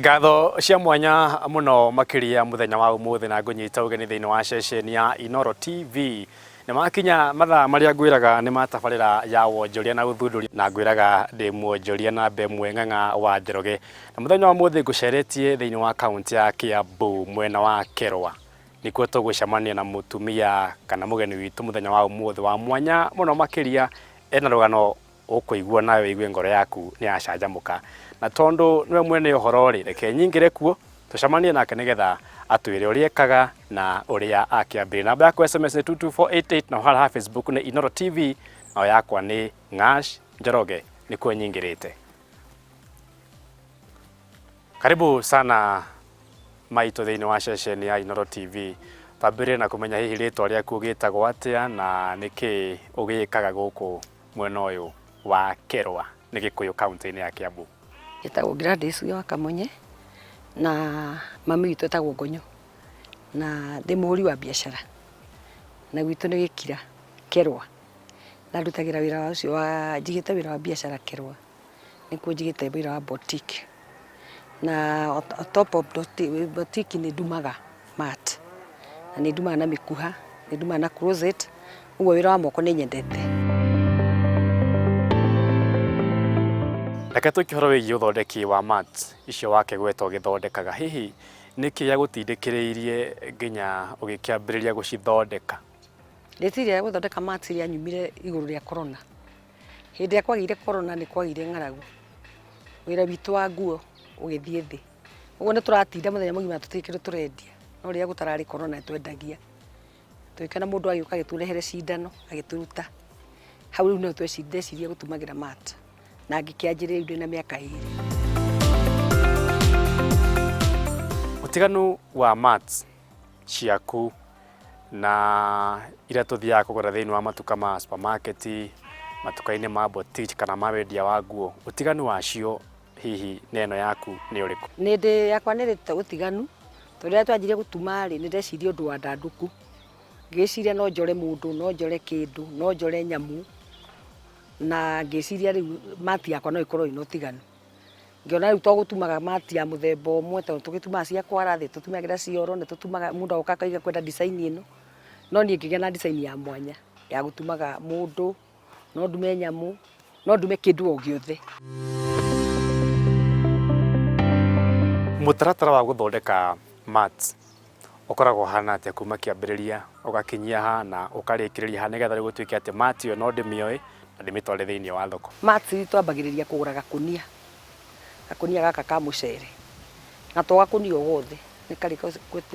Ngatho cia mwanya mũno makĩria mũthenya wa ũmũthĩ na ngũnyita ũgeni thĩinĩ wa ceceni ya Inooro TV. Nĩ makinya mathaa marĩa ngwĩraga nĩ ma tabarĩra ya wonjoria na ũthundũri na ngwĩraga ndĩ mwonjoria namba ĩmwe Ng'ang'a wa Njoroge. Na mũthenya wa ũmũthĩ ngũceretie thĩinĩ wa kaũntĩ ya Kiambu mwena wa Kerwa. Nĩkuo tũgũcemania na mũtumia kana mũgeni witũ mũthenya wa ũmũthĩ wa mwanya mũno makĩria ena rũgano ũkũigua nawe ũigue ngoro yaku nĩ yacanjamũka. Na tondũ nĩwe mwene ũhoro rĩ, reke nyingĩre kuo tũcemanie nake nĩgetha atwĩre ũrĩa ekaga na ũrĩa akĩambĩrĩria. Namba yaku SMS nĩ 22488 na harĩa ha Facebook nĩ Inooro TV nayo yakwa nĩ Ng'ash Njoroge nĩkuo nyingĩrĩte. Karibu sana maitũ thĩinĩ wa ceceni ya Inooro TV. Twambĩrĩrie na kũmenya hihi rĩtwa rĩaku ũgĩtagwo atĩa na nĩkĩ ũgĩkaga gũkũ mwena ũyũ wa Kerwa nĩ Gĩkũyũ kaũntĩ-inĩ ya Kiambu. Njĩtagwo Gladys wa Kamunye na mami witũ etagwo Ngonyo na ndĩ mũhũri wa biacara na gwitũ nĩ Gĩkira Kerwa na ndutagĩra wĩra ũcio wa njigĩte wĩra wa biacara Kerwa nĩkuo njigĩte wĩra wa boutique na on top of boutique nĩ ndumaga mat na nĩ ndumaga na mĩkuha, nĩ ndumaga na closet, ũguo wĩra wa moko nĩ nyendete. Reke tũikie ũhoro wĩgiĩ ũthondeki wa mats icio wakĩgweta ũgĩthondekaga, hihi nĩkĩ gĩagũtindĩkĩrĩirie nginya ũgĩkĩambĩrĩria gũcithondeka? Rĩciria rĩa gũthondeka mats rĩanyumire igũrũ rĩa corona. Hĩndĩ ĩrĩa kwagĩire corona nĩ kwagĩire ng'aragu, wĩra witũ wa nguo ũgĩthiĩ thĩ. Ũguo nĩ tũratinda mũthenya mũgima tũtirĩ kĩndũ tũrendia, no rĩrĩa gũtararĩ corona nĩ twendagia. Tũgĩkena mũndũ agĩũka agĩtũrehere cindano agĩtũruta. Hau rĩu nĩho ndecirie gũtumagĩra mat na ngĩkĩanjĩrĩria rĩu ndĩna mĩaka ĩrĩ. Ũtiganu wa mats ciaku na iria tũthiaga kũgũra thĩinĩ wa matuka ma supermarket, matuka-inĩ ma boutique kana ma wendia wa nguo, ũtiganu wacio hihi na ĩno yaku nĩ ũrĩkũ? Nĩ ndĩ yakwa nĩ ĩrĩ ũtiganu, tondũ rĩrĩa twanjirie gũtuma rĩ, nĩ ndecirie ũndũ wandandũku, ngĩciria no njore mũndũ, no njore kĩndũ, no njore nyamũ, na ngĩciria rĩu mat yakwa no ĩkorwo ĩna ũtiganu. Ngĩona rĩu to gũtumaga mat ya mũthemba ũmwe, tondũ tũgĩtumaga cia kwara thĩ, tũtumagĩra cioro, nĩ tũtumaga mũndũ agoka akauga ekwenda design ĩno, no niĩ ngĩgĩa na design ya mwanya ya gũtumaga mũndũ, no ndume nyamũ, no ndume kĩndũ o gĩothe. Mũtaratara wa gũthondeka mats ũkoragwo ũhana atĩa kuma kĩambĩrĩria ũgakinyia ha na ũkarĩkĩrĩria ha nĩgetha rĩu gũtuĩke atĩ mat ĩyo no ndĩmĩoe na ndĩmĩtware thĩinĩ wa thoko? Mats twambagĩrĩria kũgũra gakũnia, gakũnia gaka ka mũcere, na to gakũnia o gothe, nĩ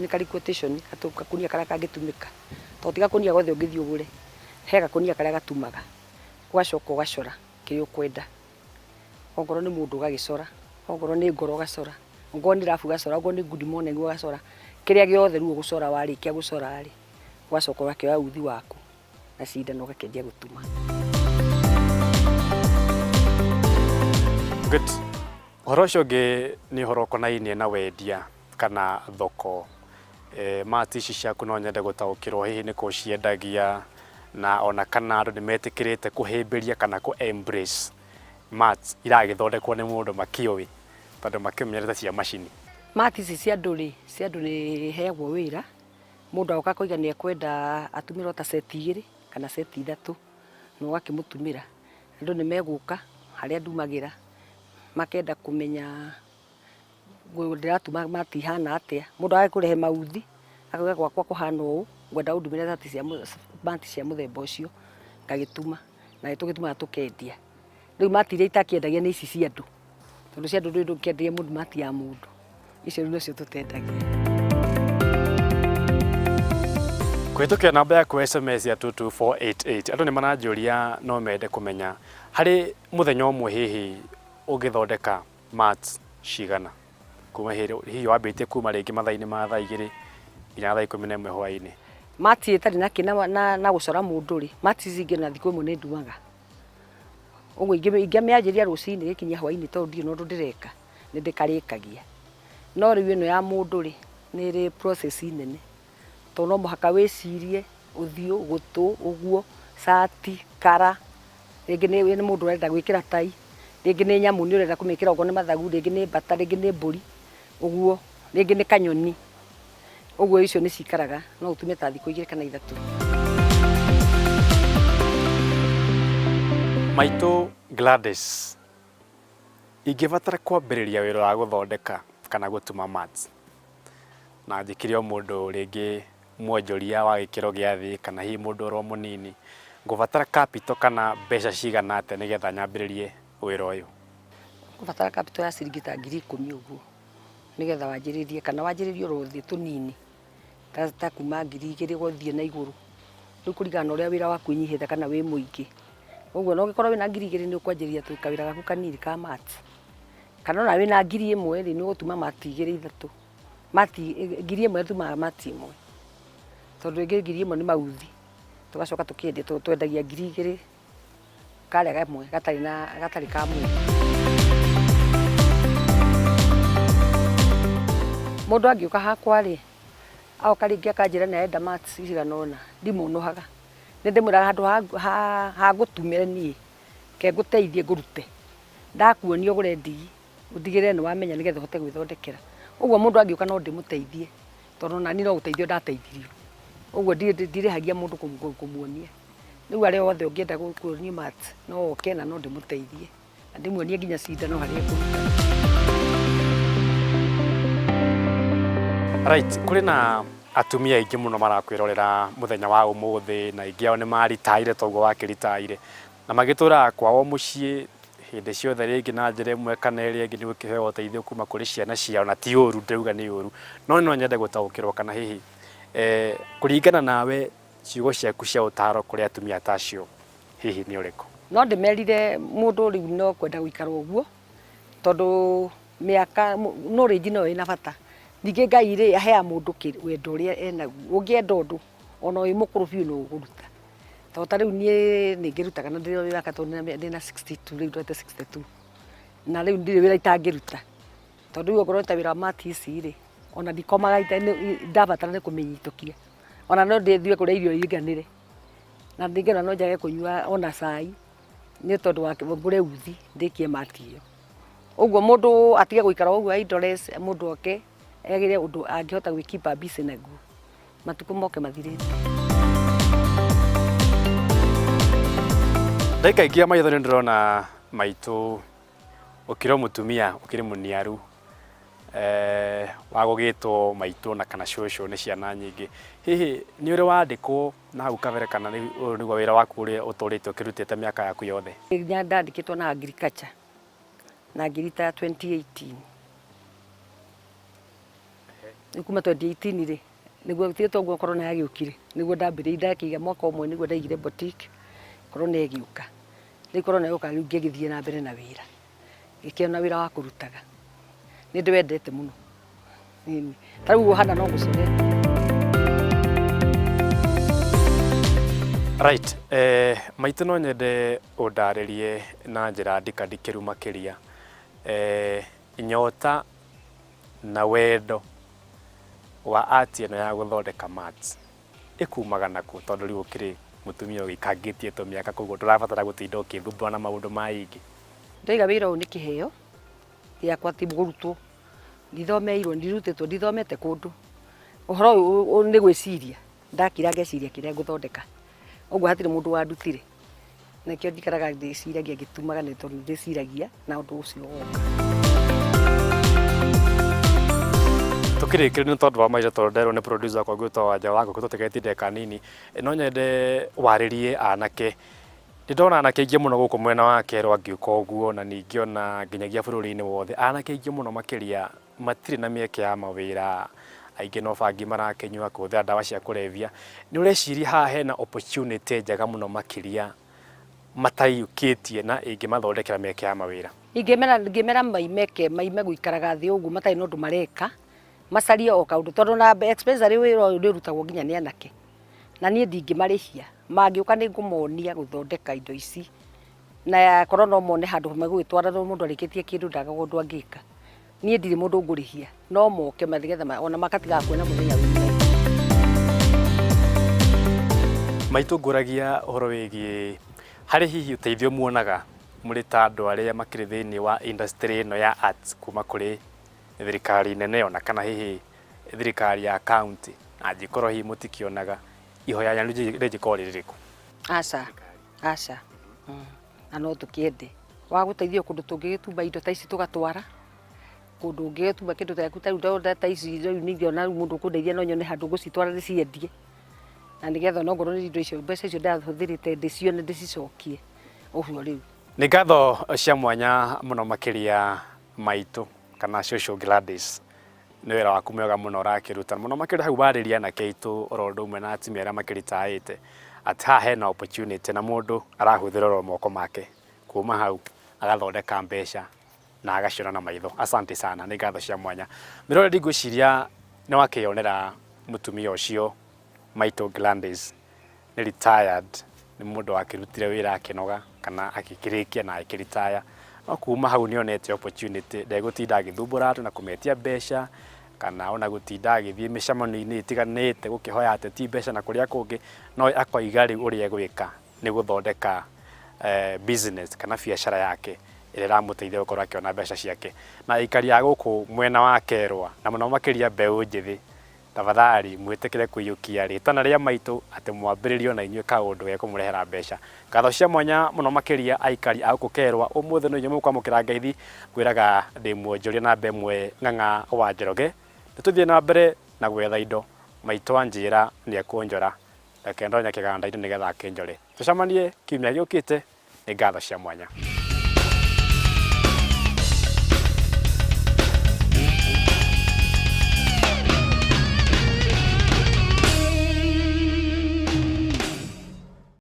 karĩ quotation, gakũnia karĩa kangĩtumĩka, tondũ ti gakũnia gothe ũngĩthiĩ ũgũre, he gakũnia karĩa gatumaga, ũgacoka ũgacora kĩrĩa ũkwenda, okorwo nĩ mũndũ ũgagĩcora, okorwo nĩ ngoro ũgacora, okorwo nĩ love ũgacora, okorwo nĩ good morning ũgacora, kĩrĩa gĩothe rĩu ũgũcora warĩkia gũcora rĩ, ũgacoka ũgakĩoya uthi waku na cindano ũgakĩanjia gũtuma. Good. Ũhoro ũcio ũngĩ nĩ ũhoro ũkonainie na wendia kana thoko. Mat ici ciaku no nyende gũtaũkĩrwo hihi nĩ kũ ũciendagia na ona kana andũ nĩ metĩkĩrĩte kũhĩmbĩria kana kũ embrace mats iragĩthondekwo nĩ mũndũ makĩũĩ tondũ makĩmenyerete cia macini. Mat ici cia andũ rĩ, cia andũ nĩ heagwo wĩra, mũndũ agoka akoiga nĩ ekwenda atumĩrwo ta set igĩrĩ kana set ithatũ na ũgakĩmũtumĩra. Andũ nĩ megũka harĩa ndumagĩra makenda kũmenya ndĩratuma mat ihana atĩa, mũndũ agakũrehe mauthi akauga gwakwa kũhana ũũ ngwenda ũndumĩre mat cia mũthemba ũcio, ngagĩtuma na nĩ tũgĩtumaga tũkendia. Rĩu mat iria itakĩendagia nĩ ici cia andũ, tondũ cia andũ ndũĩ ndũngĩenderia mũndũ mat ya mũndũ, icio rĩu nocio tũtendagia. Kũhĩtũkĩra namba yaku ya SMS ya 22488 andũ nĩ maranjũria no mende kũmenya harĩ mũthenya ũmwe hihi ũngĩthondeka mats cigana kuma hihi wambĩtie kuma rĩngĩ mathaa-inĩ ma thaa igĩrĩ nginya thaa 11 hwaĩ-inĩ. Mat ĩtarĩ na kĩ na gũcora mũndũ rĩ, mat ici ingĩ ona thikũ ĩmwe nĩ ndumaga. Ũguo ingĩmĩanjĩria rũcinĩ ĩgĩkinya hwaĩ-inĩ tondũ ndirĩ na ũndũ ndĩreka, nĩ ndĩkarĩkagia. No rĩu ĩno ya mũndũ rĩ, nĩ ĩrĩ process nene, tondũ no mũhaka wĩcirie ũthiũ, gũtũ, ũguo, cati, kara, rĩngĩ nĩ mũndũ ũrenda gwĩkĩra tai, rĩngĩ nĩ nyamũ nĩ ũrenda kũmĩkĩra okorwo nĩ mathagu, rĩngĩ nĩ mbata, rĩngĩ nĩ mbũri. Ũguo rĩngĩ nĩ kanyoni. Ũguo icio nĩ cikaraga no ũtume ta thikũ 2 kana 3. Maitũ Gladys, ingĩbatara kwambĩrĩria wĩra wa gũthondeka kana gũtuma mats, na njĩkire o mũndũ rĩngĩ mwonjoria wa gĩkĩro gĩa thĩ kana hihi mũndũ oro mũnini, ngũbatara capital kana mbeca cigana atĩa nĩgetha nyambĩrĩrie wĩra ũyũ? Ũgũbatara capital ya ciringi ta 10,000 ũguo nĩgetha wanjĩrĩrie kana wanjĩrĩrie oro thĩ tũnini ta kuma 2,000 gũthiĩ na igũrũ. Rĩu kũringana na ũrĩa wĩra waku ũnyihĩte kana wĩ mũingĩ. Ũguo na ũngĩkorwo wĩna 2,000 nĩ ũkwanjĩrĩria kawĩra gaku kanini ka mats. Kana ona wĩna 1,000 rĩ, nĩ ũgũtuma mati 2 3. Mati 1,000 ĩtumaga mati 1. Tondũ rĩngĩ 1,000 nĩ mauthi, tũgacoka tũkendia, twendagia 2,000 karĩa gamwe gatarĩ na gatarĩ ka mũndũ. Mũndũ angĩũka hakwa rĩ, agoka rĩngĩ akanjĩra nĩ arenda mats cigana ũna, ndimũnũhaga. Nĩ ndĩmwĩraga handũ ha ngũtumĩre niĩ, reke ngũteithie ngũrute. Ndakuonia ũgũre ndigi, ũtigĩrĩre nĩ wamenya nĩgetha ũhote gwĩthondekera. Ũguo mũndũ angĩũka no ndĩmũteithie, tondũ ona niĩ no gũteithio ndateithirio. Ũguo ndirĩhagia mũndũ kũmuonia. Rĩu arĩa othe ũngĩenda kuonio mats no oke na no ndĩmũteithie. Na ndĩmuonie nginya cindano harĩa ekũruta. Right, kũrĩ na atumia aingĩ mũno marakwĩrorera mũthenya wa ũmũthĩ na aingĩ ao nĩ maritaire toguo wakĩritaire na magĩtũraga kwao mũciĩ hĩndĩ ciothe rĩngĩ na njĩra ĩmwe kana ĩrĩa ĩngĩ nĩ gũkĩheo ũteithio kuma kũrĩ ciana ciao na ti ũru ndĩrauga nĩ ũru no no nyende gũtaũkĩrwo kana hihi kũringana nawe ciugo ciaku cia ũtaro kũrĩ atumia ta acio hihi nĩ ũrĩkũ? No ndĩmerire mũndũ rĩu no kwenda gũikara ũguo tondũ mĩaka knowledge no ĩna bata. Ningĩ Ngai rĩ aheaga mũndũ wendo ũrĩa enaguo. Ũngĩenda ũndũ ona wĩ mũkũrũ biũ no ũkũruta. Tondũ ta rĩu niĩ nĩ ngĩrutaga na ndĩrĩ o wĩra tondũ ndĩna 62 rĩu ndorete 62. Na rĩu ndirĩ wĩra itangĩruta. Tondũ rĩu okorwo nĩ ta wĩra wa mat ici rĩ, ona ndikomaga ndabatara nĩ kũmĩnyitũkia. Ona no ndĩthiĩ kũrĩa irio inganĩre. Na ndingĩona no njage kũnyua ona cai nĩ tondũ wa ngũre uthi ndĩkie mat ĩyo. Ũguo mũndũ atige gũikara ũguo idleness, mũndũ oke egĩre ũndũ angĩhota gwĩ keep busy naguo. Matukũ moke mathirĩte. Ndaikaikia maitho nĩ ndĩrona maitũ ũkĩrĩ o mũtumia ũkĩrĩ mũniaru wa gũgĩtwo maitũ na kana cũcũ nĩ ciana nyingĩ. Hihi nĩ ũrĩ wandĩkwo na hau kabere kana ũyũ nĩguo wĩra waku ũrĩa ũtũrĩte ũkĩrutĩte mĩaka yaku yothe? Ndandĩkĩtwo na agriculture na ngĩritaya 2018. Rĩu kuma 2018 rĩ, nĩguo tiga toguo corona yagĩũkire, nĩguo ndambĩrĩirie ndakĩiga mwaka ũmwe nĩguo ndaigire boutique, corona ĩgĩũka. Rĩu corona yoka rĩu ngĩgĩthiĩ na mbere na wĩra, ngĩkĩona wĩra wa kũrutaga. Nĩ ndĩwendete mũno. Ĩni. Ta rĩu ũguo hana no ngũcorete. Right, maitũ no nyende ũndarĩrie na njĩra ndikandikĩru makĩria nyota na wendo wa art ĩno ya gũthondeka mats ĩkumaga nakũ tondũ rĩu ũkĩrĩ mũtumia ũgĩikangĩtie tũmĩaka koguo ndũrabatara gũtinda ũkĩthumbũra na maũndũ maingĩ. Ndaiga wĩra ũyũ nĩ kĩheo gĩakwa ti kũrutwo, ndithomeirwo, ndirutĩtwo, ndithomete kũndũ. Ũhoro ũyũ nĩ gwĩciria, ndakira ngeciria kĩrĩa ngũthondeka. Ũguo hatirĩ mũndũ wandutire. Nĩkĩo njikaraga ndĩciragia ngĩtumaga nĩ tondũ ndĩciragia na ũndũ ũcio woka. Tũkĩrĩkĩrĩria nĩ tondũ wa mahinda tondũ nderwo nĩ producer wakwa ngwĩtwo Wanja wa Ngũkũ tũtigetie ndagĩka nini, no nyende warĩrie anake. Nĩ ndona anake aingĩ mũno gũkũ mwena wa Kerwa ngĩũka ũguo na ningĩ ona nginyagia bũrũri-inĩ wothe, anake aingĩ mũno makĩria matirĩ na mĩeke ya mawĩra, aingĩ no bangi marakĩnyua, kũhũthĩra ndawa cia kũrebia. Nĩ ũreciria haha hena opportunity njega mũno makĩria mataiyũkĩtie na ĩngĩmathondekera mĩeke ya mawĩra? Ingĩmera maime maime gũikaraga thĩ ũguo matarĩ na ũndũ mareka, macarie o kaũndũ tondũ na especially wĩra ũyũ nĩ ũrutagwo nginya nĩ anake, na niĩ ndingĩmarĩhia, mangĩũka nĩ ngũmonia gũthondeka indo ici, na korwo no mone handũ megũgĩtwara tondũ mũndũ arĩkĩtie kĩndũ ndagaga ũndũ angĩka. Niĩ ndirĩ mũndũ ngũrĩhia, no moke nĩgetha ona magatigaga kuona mũthenya wĩ mũraihu. Maitũ ngũragia ũhoro wĩgiĩ harĩ hihi ũteithio muonaga mũrĩ ta andũ arĩa makĩrĩ thĩinĩ wa industry ĩno ya arts kuma kũrĩ Thirikari nene ona kana hihi thirikari ya county, na angĩkorwo hihi mũtikĩonaga, ihoya rĩanyu rĩngĩkorwo rĩ rĩrĩkũ? Aca, aca. Na no tũkĩende wa gũteithio kũndũ tũngĩgĩtumba indo ta ici tũgatwara kũndũ ũngĩgĩtumba kĩndũ ta ta rĩu ndona ta ici rĩu ningĩona rĩu mũndũ ũkũndeithia no nyone handũ ngũcitwara ndĩciendie, na nĩgetha onokorwo nĩ indo icio, mbeca icio ndahũthĩrĩte, ndĩcione ndĩcicokie ũguo rĩu. Nĩ ngatho cia mwanya mũno makĩria, maitũ kana cũcũ Gladys, nĩ wĩra waku mwega mũno ũrakĩruta, mũno makĩria hau warĩria anake aitũ oro ũndũ ũmwe na atumia arĩa makĩritaĩte, atĩ haha hena opportunity na mũndũ arahũthĩra oro moko make, kuma hau agathondeka mbeca na agaciona na maitho. Asante sana, nĩ ngatho cia mwanya. Mĩroreri, ngwĩciria nĩ wakĩyonera mũtumia ũcio maitũ Gladys nĩ retired, nĩ mũndũ wakĩrutire wĩra akĩnoga kana agĩkĩrĩkia na agĩkĩritaya, no kuma hau nĩ onete opportunity, ndegũtinda agĩthumbũra andũ na kũmetia mbeca kana ona gũtinda agĩthiĩ mĩcemanio-inĩ ĩtiganĩte gũkĩhoya ateti mbeca na kũrĩa kũngĩ, no akoiga rĩu ũrĩa egwĩka nĩ gũthondeka business kana biacara yake ĩrĩa ĩramũteithia gũkorwo akĩona mbeca ciake. Na aikari a gũkũ mwena wa Kerwa na mũno makĩria mbeũ njĩthĩ, tafadhali mwĩtĩkĩre kũiyũkia rĩtana rĩa maitũ atĩ mwambĩrĩrie ona inyuĩ kaũndũ gekũmũrehera mbeca. Ngatho cia mwanya mũno makĩria aikari a gũkũ Kerwa, ũmũthĩ no inyuĩ mũkwamũkĩra ngeithi, ngwĩraga ndĩ mwonjoria namba ĩmwe Ng'ang'a wa Njoroge. Nĩ tũthiĩ na mbere na gwetha indo, maitũ anjĩra nĩ ekũnjora, reke ndonye kĩganda-inĩ nĩgetha akĩnjore. Tũcemanie kiumia gĩũkĩte, nĩ ngatho cia mwanya.